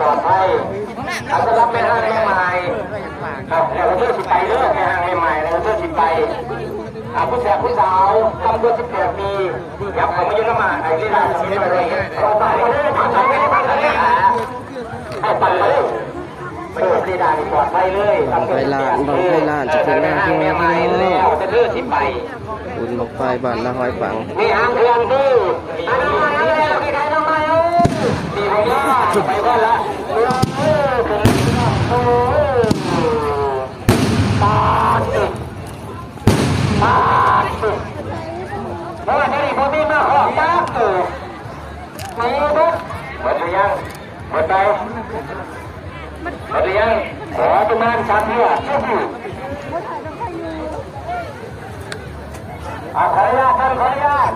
ປອດໄພ. ອ່າ ສຳລັບແມ່ຮ້າງແມ່ໝ້າຍ ອ່າ ແລ້ວແຕ່ເພິ່ນຊິໄປເດີ ແມ່ຮ້າງແມ່ໝ້າຍ ແລ້ວແຕ່ເພິ່ນຊິໄປ. ອ່າ ຜູ້ແສບຜູ້ສາວຕ່ຳກວ່າສິບແປດປີ ຫຍັບເຂົ້າມາຢູ່ນຳ ອ່າ ໄອ້ລີລາ ຊິເຮັດໄດ້ ເຂົ້າໄປເລີຍ ເຂົ້າໄປເລີຍ ເຂົ້າໄປເລີຍ. ເອີ ເວລານີ້ປອດໄພເລີຍ ບັ້ງໄຟລ້ານ ບັ້ງໄຟລ້ານ ຈະເປັນງານທີ່ງາມ ແມ່ໝ້າຍແລ້ວ ແຕ່ເດີຊິໄປ ບຸນບັ້ງໄຟບ້ານນາຫອຍປັງ ມີຫາງເຄື່ອນທີ່ ໄປກ່ອນລະ ເອີ ເອີ ເອີ ປາດ ປາດ ເພາະວ່າດຽວນີ້ບໍ່ມີມາຮອດຈັກໂຕ ໄປເບິດ ເບິດຫຼືຍັງ? ໝົດໄປ ໝົດຫຼືຍັງ? ຂໍປະມານສາມເທື່ອ ເຊື່ອຜູ້. ອ່າ ຂໍອະນຸຍາດທ່ານ ຂໍອະນຸຍາດ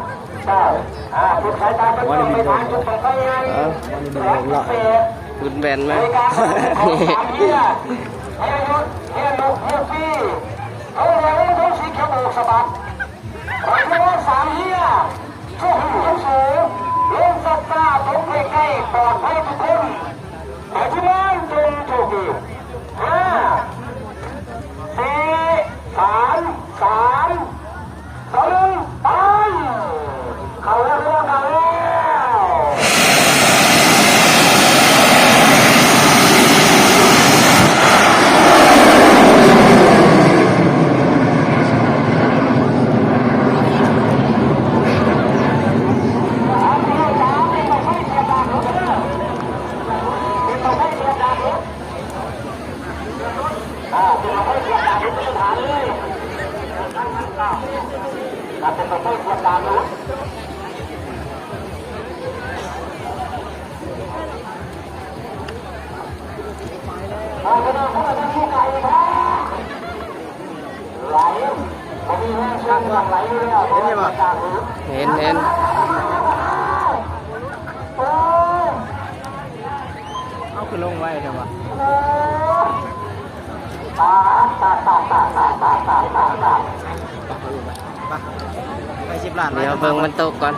ເຈົ້າ ອ່າ ສຸດສາຍຕາເພິ່ນ ໄປທາງຈຸດບັ້ງໄຟໃຫຍ່ ອ່າ ຫຼາຍພິເສດ ປືນແບນມາ ໃນການຂອງສາມເທື່ອ ເຮືອຍຸດ ເຮືອນົກ ເຮືອຟີ ເຂົາເອີ້ນວ່າລົງທຸງສີຂຽວໂບກສະບັດ. ຂ້ອຍເຊື່ອວ່າສາມເຮືອ ໂຊກດີຂອງສູງ ລົງຊ້າໆ ຕົກໃກ້ໆ ປອດໄພທຸກຄົນ. ໃຫ້ທີມງານຈົ່ງໂຊກດີ. ຫ້າ ສີ່ ສາມ ສາມ ສອງ ໜຶ່ງ ໄປ! ເຂົ້າແລ້ວ ເຂົ້າແລ້ວ. ເຫັນບໍ່? ເຫັນ ເຫັນ. ເອົາ ຄືລົງໄວແທ້ວະ? ໄປ ສິບລ້ານ ດຽວເບິ່ງມັນຕົກກ່ອນ.